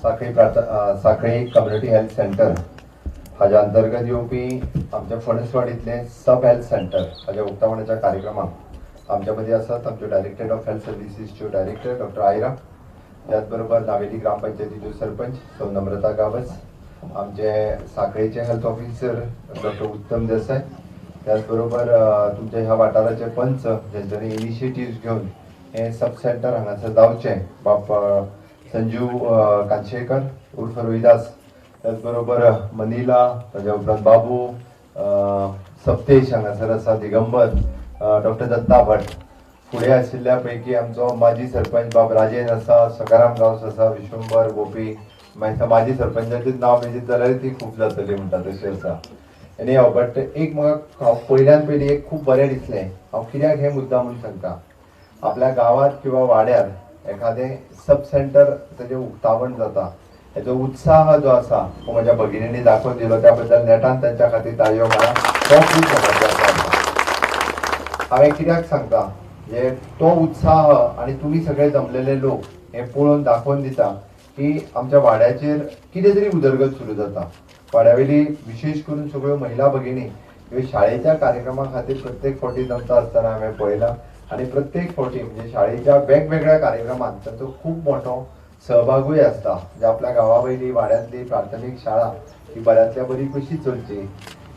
सांखळी सांखळी community health centre हाज्या अंतर्गत येवपी आमच्या फणसवाडींतलें सब हेल्थ सेंटर हाज्या उक्तावणाच्या कार्यक्रमाक आमच्या मदीं आसात आमच्यो डायरेक्टरेट ऑफ हेल्थ सर्विसीसच्यो डायरेक्टर डॉक्टर आयरा, त्याच बरोबर नावेली ग्रामपंचायतीच्यो सरपंच सौ नम्रता गावस, आमचे सांखळेचे health officer doctor Uttam Dessai, त्याच बरोबर तुमच्या ह्या वाठाराचे पंच ज्यांच्यानी इनिशिएटीव्ह घेवन हें सब सेंटर हांगासर जावचें, बाब संजीव कांशेकर उर्फ रोहिदास, त्याच बरोबर मनिला, ताज्या उपरांत बाबू सप्तेश हांगासर आसा, दिगंबर, डॉक्टर दत्ता भट, फुडें आशिल्ल्या पैकी आमचो माजी सरपंच बाब राजेन आसा, सकाराम गांवस आसा, विश्वंबर गोपी, मागीर माजी सरपंचाचें नांव मेजीत जाल्यार ती खूब जातली म्हणटा तशें आसा. एनी हाव बट एक म्हाका पयल्यान पयलीं एक खूब बरें दिसलें. हांव कित्याक हें मुद्दा म्हूण सांगता, आपल्या गांवांत किंवा वाड्यार एखादें सब सेंटर ताजें उक्तावण जाता, हेजो उत्साह जो आसा तो म्हज्या भगिनींनी दाखोवन दिलो, त्या बद्दल नेटान तांच्या खातीर ताळयो मारा. तो खूब म्हत्वाचो आसा. हांवें कित्याक सांगता म्हणजे तो उत्साह आनी तुमी सगळे जमलेले लोक हे पळोवन दाखोवन दिता की आमच्या वाड्याचेर कितें तरी उदरगत सुरू जाता. वाड्यावेली विशेश करून सगळ्यो महिला भगिनी ह्यो शाळेच्या कार्यक्रमा खातीर प्रत्येक फावटी जमता आसतना हांवें पळयलां आनी प्रत्येक फावटी म्हणजे शाळेच्या वेगवेगळ्या कार्यक्रमांत तांचो खूब मोठो सहभागूय आसता. म्हणजे आपल्या गांवा वयली वाड्यांतली प्राथमीक शाळा ही बऱ्यांतल्या बरी कशी चलची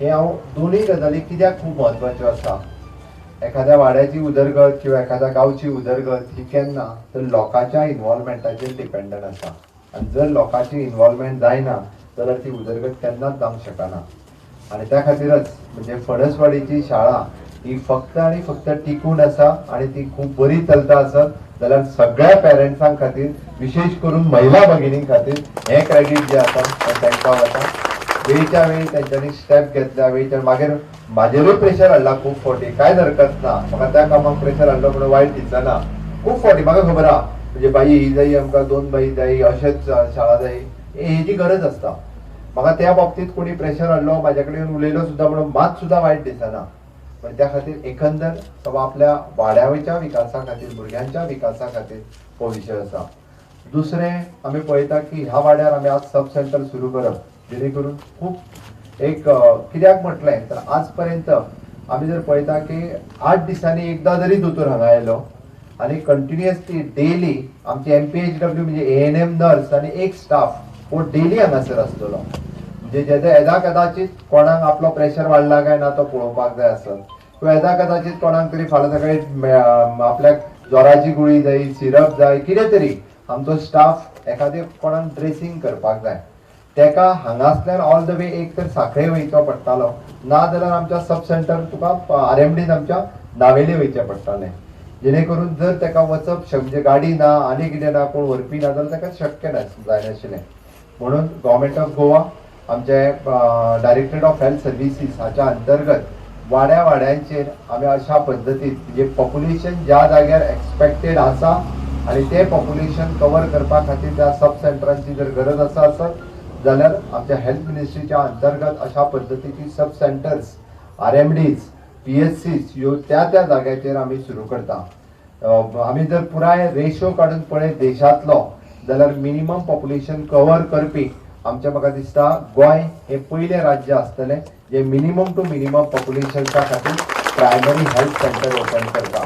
हें हांव दोनूय गजाली कित्याक खूब म्हत्वाच्यो आसा. एखाद्या वाड्याची उदरगत किंवा एखाद्या गांवची उदरगत ही केन्ना तर लोकांच्या इनवॉल्वमेंटाचेर डिपेंडंट आसा आनी जर लोकांची इनवॉल्वमेंट जायना जाल्यार ती उदरगत केन्नाच जावंक शकना. आनी त्या खातीरच म्हणजे फणसवाडीची शाळा ही फक्त आनी फक्त टिकून आसा आनी ती खूब बरी चलता आसत जाल्यार सगळ्या पेरंट्सां खातीर विशेश करून महिला भगिनीं खातीर हें क्रेडीट जें आसा तें तांकां वता. वेळच्या वेळी तेंच्यांनी स्टेप घेतल्या, वेळच्या मागीर म्हाजेरूय प्रेशर हाडला खूब फावटी, कांयच हरकत ना, म्हाका त्या कामाक प्रेशर हाडलो म्हणून वायट दिसना. खूब फावटी म्हाका खबर आहा म्हणजे बाई ही जायी आमकां, दोन बाई जायी, अशेंच शाळा जायी, हेजी गरज आसता. म्हाका त्या बाबतींत कोणी प्रेशर हाडलो म्हाज्या कडेन उलयलो सुद्दां म्हणून मात सुद्दां वायट दिसना. पण त्या खातीर एकंदर बाबा आपल्या वाड्यावयच्या विकासा खातीर, भुरग्यांच्या विकासा खातीर हो विशय आसा. दुसरें आमी पळयता की ह्या वाड्यार आमी आज सब सेंटर सुरू करप जेणे करून खूब एक कित्याक म्हटलें तर आज पर्यंत आमी जर पळयता की 8 दिसांनी एकदां जरी दोतोर हांगा आयलो आनी कंटिन्युअसली डेली आमची MPHW म्हणजे ANM nurse आनी एक स्टाफ हो डेली हांगासर आसतलो. म्हणजे जेजा येदा कदाचीत कोणाक आपलो प्रेशर वाडला काय ना तो पळोवपाक जाय आसत किंवा येदा कदाचीत कोणाक तरी फाल्यां सकाळी आपल्याक जोराची गुळी जाय, सिरप जाय, कितें तरी आमचो स्टाफ एखादें कोणाक ड्रेसींग करपाक जाय तेका हांगासल्यान ऑल the वे एक तर सांखळे वयचो पडटालो, ना जाल्यार आमच्या सब सेंटर तुका RMDन आमच्या नावेले वयचें पडटालें. जेणे करून जर तेका वचप म्हणजे गाडी ना आनी कितें ना, कोण व्हरपी ना जाल्यार तेका शक्य जायनाशिल्लें. म्हणून गव्हर्मेंट ऑफ गोवा आमचे डायरेक्टरेट ऑफ हेल्थ सर्विसीस हाच्या अंतर्गत वाड्या वाड्यांचेर आमी अशा पद्दतीन म्हणजे पॉप्युलेशन ज्या जाग्यार एक्सपेक्टेड आसा आनी तें पॉप्युलेशन कवर करपा खातीर त्या सब सेंटरांची जर गरज आसा आसत जाल्यार आमच्या हेल्थ मिनिस्ट्रीच्या अंतर्गत अशा पद्दतीची सब सेंटर्स, RMDs, PHCs ह्यो त्या त्या जाग्याचेर आमी सुरू करता. आमी जर पुराय रेशो काडून पळयत देशांतलो जाल्यार मिनिमम पॉप्युलेशन कवर करपी आमच्या म्हाका दिसता गोंय हें पयलें राज्य आसतलें जें मिनिमम टू मिनिमम पॉप्युलेशन्सा खातीर प्रायमरी हेल्थ सेंटर ओपन करता.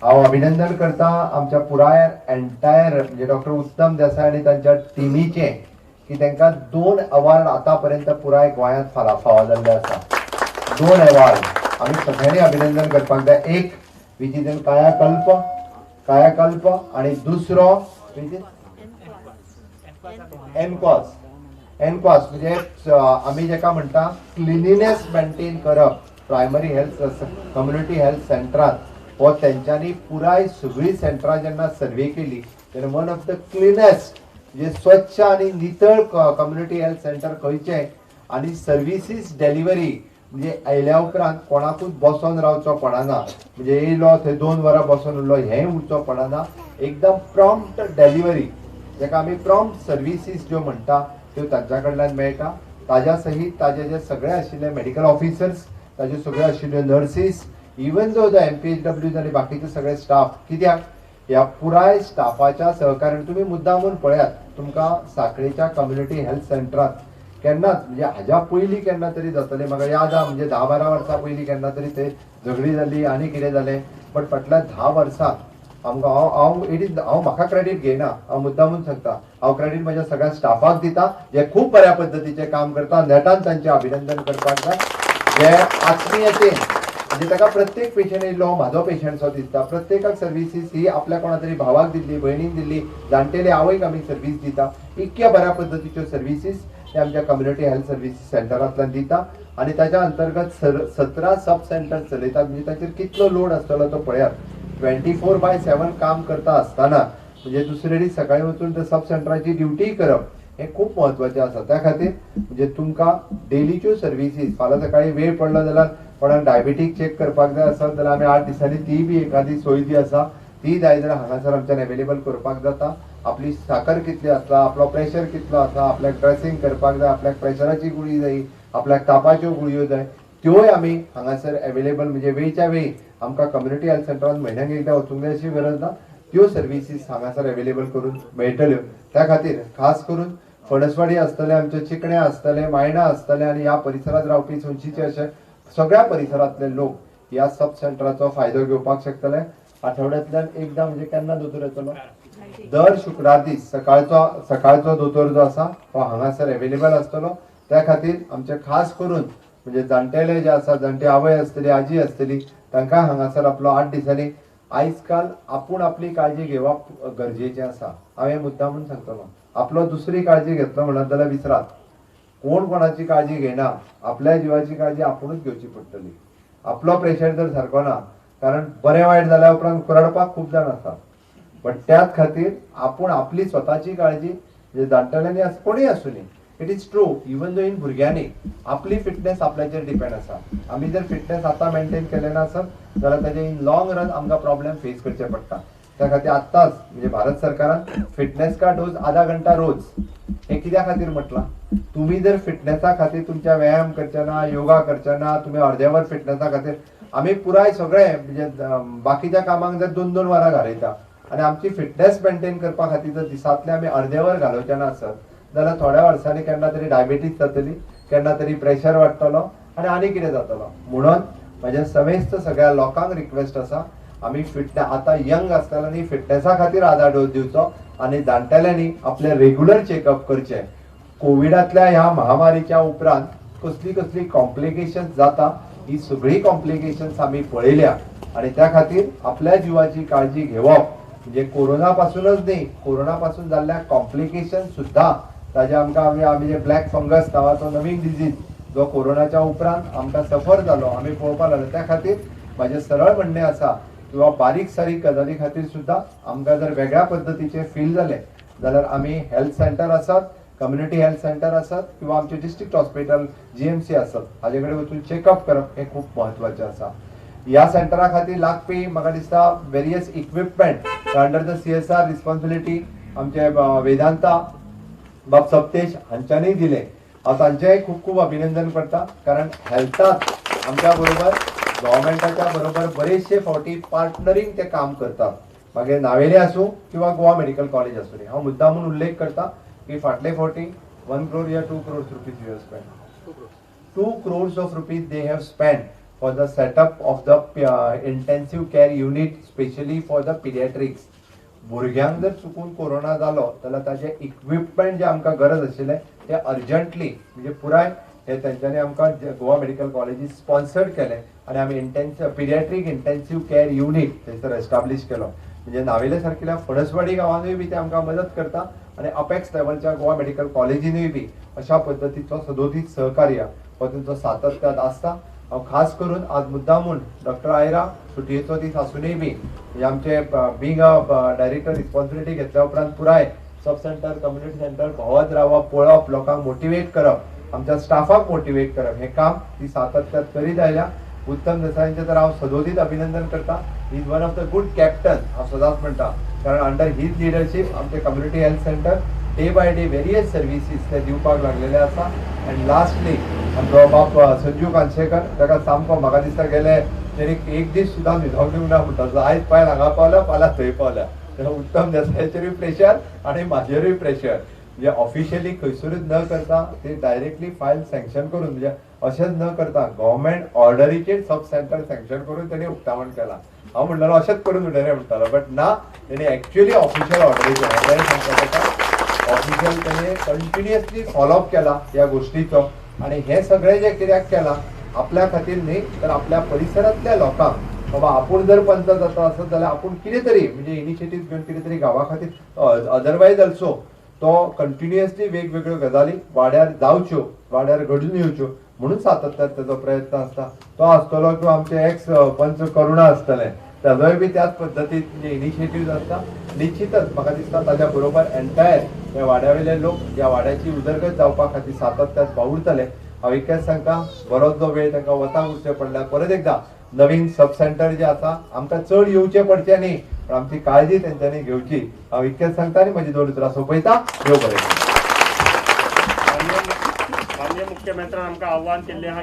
हांव अभिनंदन करता आमच्या पुराय एंटायर म्हणजे डॉक्टर उत्तम देसाय आनी तांच्या टिमीचें की तांकां 2 अवॉर्ड आतां पर्यंत पुराय गोंयांत फावो जाल्ले आसा. 2 अवॉर्ड आमी सगळ्यांनी अभिनंदन करपाक जाय. एक which is in Kayakalp, Kayakalp आनी दुसरो which is एनकॉस. एनकॉस म्हणजे आमी जेका म्हणटा क्लिनिनेस मेंटेन करप प्रायमरी हेल्थ कम्युनिटी हेल्थ सेंटरात, हो तेंच्यांनी पुराय सगळीं सेंटरां जेन्ना सर्वे केली तेन्ना वन ऑफ the cleanest म्हणजे स्वच्छ आनी नितळ कम्युनिटी हेल्थ सेंटर खंयचें आनी सर्विसीस डिलिव्हरी म्हणजे आयल्या उपरांत कोणाकूच बसोन रावचो पडना, म्हणजे येयलो थंय 2 वरां बसोन उरलो हेंय उरचो पडना, एकदम प्रॉम्प्ट डिलिव्हरी जेका आमी प्रॉम्प्ट सर्विसीस ज्यो म्हणटा त्यो तांच्या कडल्यान मेळटा. ताज्या सहीत ताजे जे सगळे आशिल्ले मेडिकल ऑफिसर्स, ताज्यो सगळ्यो आशिल्ल्यो nurses, even though the MPHWs आनी बाकीचे सगळे स्टाफ, कित्याक ह्या पुराय स्टाफाच्या सहकार्यान तुमी मुद्दामून पळयात तुमकां साखळेच्या कम्युनिटी हेल्थ सेंटरात केन्नाच, म्हणजे हाज्या पयलीं केन्ना तरी जातलें, म्हाका याद आहा, म्हणजे 10-12 वर्सां पयलीं केन्ना तरी ते झगडी जाली आनी कितें जालें, बट फाटल्या 10 वर्सां आमकां हांव it is हांव म्हाका क्रेडीट घेयना, हांव मुद्दामून सांगता, हांव क्रेडीट म्हज्या सगळ्या स्टाफाक दिता जे खूब बऱ्या पद्दतीचें काम करता. नेटान तांचें अभिनंदन करपाक जाय, जे आत्मीयतेन, म्हणजे ताका प्रत्येक पेशंट येयल्लो म्हाजो पेशंटसो दिसता, प्रत्येकाक सर्विसीस ही आपल्या कोणा तरी भावाक दिल्ली, भयणीन दिल्ली, जाणटेले आवयक आमी सर्वीस दिता. इतक्या बऱ्या पद्दतीच्यो सर्विसीस ते आमच्या कम्युनिटी हेल्थ सर्विसीस सेंटरांतल्यान दिता आनी ताच्या अंतर्गत 17 सब सेंटर चलयतात. म्हणजे ताचेर कितलो लोड आसतलो तो पळयात. 24/7 काम करता आसतना म्हणजे दुसरे दीस सकाळी वचून त्या सब सेंटराची ड्युटी करप हें खूब म्हत्वाचें आसा. त्या खातीर म्हणजे तुमकां डेलीच्यो सर्विसीस, फाल्यां सकाळी वेळ पडलो जाल्यार कोणाक डायबिटीक चॅक करपाक जाय आसत जाल्यार आमी 8 दिसांनी ती बी एखादी सोय जी आसा ती जाय जाल्यार हांगासर आमच्यान अवेलेबल करपाक जाता. आपली साकर कितली आसा, आपलो प्रेशर कितलो आसा, आपल्याक ड्रेसिंग करपाक जाय, आपल्याक प्रेशराची गुळी जाय, आपल्याक तापाच्यो गुळयो जाय, त्योय आमी हांगासर अवेलेबल, म्हणजे वेळच्या वेळी आमकां कम्युनिटी हेल्थ सेंटरान म्हयन्याक एकदां वचूंक जाय अशी गरज ना, त्यो सर्विसीस हांगासर अवेलेबल करून मेळटल्यो. त्या खातीर खास करून फणसवाडी आसतले, आमचे चिकणे आसतले, मायणा आसतले आनी ह्या परिसरांत रावपी सोंशीचे अशे सगळ्या परिसरांतले लोक ह्या सब सेंटराचो फायदो घेवपाक शकतले. आठवड्यांतल्यान एकदां, म्हणजे केन्ना दोतोर येतलो, दर शुक्रार दीस सकाळचो दोतोर जो आसा तो हांगासर अवेलेबल आसतलो. त्या खातीर आमचे खास करून म्हणजे जाणटेले जे आसा, जाणटे आवय आसतली, आजी आसतली, तांकां हांगासर आपलो 8 दिसांनी आयज काल आपूण आपली काळजी घेवप गरजेचें आसा. हांव हें मुद्दाम म्हूण सांगतलो, आपलो दुसरी काळजी घेतलो म्हणत जाल्यार विसरात, कोण कोणाची काळजी घेना, आपल्या जिवाची काळजी आपुणूच घेवची पडटली. आपलो प्रेशर जर सारको ना, कारण बरें वायट जाल्या उपरांत रडपाक खूब जाण आसा, बट त्याच खातीर आपूण आपली स्वताची काळजी, म्हणजे जाणटेल्यांनी कोणूय आसूं न्ही, it is true even though in भुरग्यांनी आपली फिटनेस आपल्याचेर डिपेंड आसा. आमी जर फिटनेस आतां मेनटेन केलें ना आसत जाल्यार ताजे इन लॉंग रन आमकां प्रॉब्लेम फेस करचे पडटा. त्या खातीर आत्ताच म्हणजे भारत सरकारान फिटनेस का डोज आधा घंटा रोज हे कित्या खातीर म्हटलां, तुमी जर फिटनेसा खातीर तुमच्या व्यायाम करचे ना, योगा करचे ना, तुमी अर्दे वर फिटनेसा खातीर, आमी पुराय सगळे म्हणजे बाकीच्या कामांक जर 2-2 वरां घालयता आनी आमची फिटनेस मेनटेन करपा खातीर जर दिसांतले आमी अर्दे वर घालोवचे ना आसत जाल्यार थोड्या वर्सांनी केन्ना तरी डायबिटीज जातली, केन्ना तरी प्रेशर वाडटलो आनी आनी कितें जातलो. म्हणून म्हजें समेस्त सगळ्या लोकांक रिक्वेस्ट आसा, आमी फिटनेस आतां यंग आसतल्यांनी फिटनेसा खातीर आधार डोस दिवचो आनी जाणटेल्यांनी आपले रेगुलर चेकअप करचें. कोविडांतल्या ह्या महामारीच्या उपरांत कसली कसली कॉम्प्लिकेशन्स जाता ही सगळी कॉम्प्लिकेशन्स आमी पळयल्या आनी त्या खातीर आपल्या जिवाची काळजी घेवप म्हणजे कोरोना पासूनच न्ही, कोरोना पासून जाल्ल्या कॉम्प्लिकेशन सुद्दां ताजे आमकां आमी जे ब्लॅक फंगस नांवाचो नवीन डिजीज जो कोरोनाच्या उपरांत आमकां सफर जालो आमी पळोवपाक लागलो. त्या खातीर म्हाजें सरळ म्हणणें आसा किंवा बारीक सारीक गजाली खातीर सुद्दां आमकां जर वेगळ्या पद्दतीचे फील जालें जाल्यार आमी हेल्थ सेंटर आसात, कम्युनिटी हेल्थ सेंटर आसात किंवा आमचे डिस्ट्रिक्ट हॉस्पिटल GMC आसात हाजे कडेन वचून चेकअप करप हें खूब म्हत्वाचें आसा. ह्या सेंटरा खातीर लागपी म्हाका दिसता various equipment under the CSR responsibility आमचे वेदांता बाब सप्तेश हांच्यांनी दिलें. हांव तांचेंय खूब खूब अभिनंदन करता, कारण हेल्थात आमच्या बरोबर गव्हर्मेंटाच्या बरोबर बरेचशे फावटी पार्टनरींग ते काम करतात, मागीर नावेले आसूं किंवा गोवा मेडिकल कॉलेज आसूं न्ही. हांव मुद्दाम म्हूण उल्लेख करता की फाटले फावटी 1 crore या 2 crores rupees you have spend, 2 crores of rupees they have spend for the setup of the intensive care unit specially for the paediatrics. भुरग्यांक जर चुकून कोरोना जालो जाल्यार ताजें इक्विपमेंट जे आमकां गरज आशिल्लें ते अर्जंटली म्हणजे पुराय हे तेंच्यांनी आमकां गोवा मेडिकल कॉलेजीन स्पॉन्सर्ड केलें आनी आमी पिडियाट्रीक इंटेन्सीव केअर युनीट थंयसर एस्टाब्लीश केलो. म्हणजे नावेले सारकिल्या फणसवाडी गांवांनूय बी ते आमकां मदत करता आनी अपेक्स लेवलच्या गोवा मेडिकल कॉलेजीनूय बी अशा पद्दतीचो सदोदीत सहकार्य हो तेंचो सातत्यात आसता. हांव खास करून आज मुद्दामून डॉक्टर आयरा सुटयेचो दीस आसुनूय बी म्हणजे आमचे बींग अ डायरेक्टर रिस्पॉन्सिबिलिटी घेतल्या उपरांत पुराय सब सेंटर कम्युनिटी सेंटर भोंवत रावप, पळोवप, लोकांक मोटिवेट करप, आमच्या स्टाफाक मोटिवेट करप हें काम ती सातत्यात करीत आयल्या. उत्तम देसायांचें तर हांव सदोदीत अभिनंदन करता. He is one of the good captain हांव सदांच म्हणटा, कारण अंडर his leadership आमचे community health centre day by day various services ते दिवपाक लागलेले आसा. आनी लास्टली आमचो बाप संजू कानशेकर ताका सामको म्हाका दिसता गेले तेणी एक दीस सुद्दां न्हिदोंक दिवंक ना म्हणटा, आयज पायल हांगा पावल्या फाल्यां थंय पावल्या. तर उत्तम देसायाचेरूय प्रेशर आनी म्हाजेरूय प्रेशर. म्हणजे ऑफिशियली खंयसरूच न करता ते डायरेक्टली फायल सँक्शन करून, म्हणजे अशेंच न करता गव्हर्मेंट ऑर्डरीचेर सब सेंटर सँक्शन करून तेणी उक्तावण केलां. हांव म्हणटालो अशेंच करून उडयलें म्हणटालो, बट ना, तेणी एक्च्युअली ऑफिशियल ऑर्डरीचेर सांगता ताका ऑफिशियल तेणे कंटिन्युअसली फॉलोअप केला ह्या गोष्टीचो. आनी हें सगळें जें कित्याक केलां, आपल्या खातीर न्ही तर आपल्या परिसरांतल्या लोकांक, बाबा आपूण जर पंच जाता आसत जाल्यार आपूण कितें तरी म्हणजे इनिशिएटीव घेवन कितें तरी गांवा खातीर. अदरवायज ऑल्सो तो कंटिन्युअसली वेगवेगळ्यो गजाली वाड्यार जावच्यो, वाड्यार घडून येवच्यो म्हणून सातत्यान तेजो प्रयत्न आसता. तो आसतलो किंवा आमचे एक्स पंच करुणा आसतले, ताजोय बी त्याच पद्दतीन म्हणजे इनिशिएटीव आसता. निश्चितच म्हाका दिसता ताज्या बरोबर एंटायर ह्या वाड्या वयले लोक ह्या वाड्याची उदरगत जावपा खातीर सातत्यान वावुरतले. हांव इतकेंच सांगता, बरोच जो वेळ तांकां वता उरचें पडला, परत एकदां नवीन सब सेंटर जे आसा आमकां चड येवचें पडचें न्ही, पण आमची काळजी तेंच्यांनी घेवची. हांव इतकेंच सांगता आनी म्हजी दोन उतरां सोंपयता. देव बरें करूं. माननीय माननीय मुख्यमंत्र्यान आमकां आव्हान केल्लें आहा.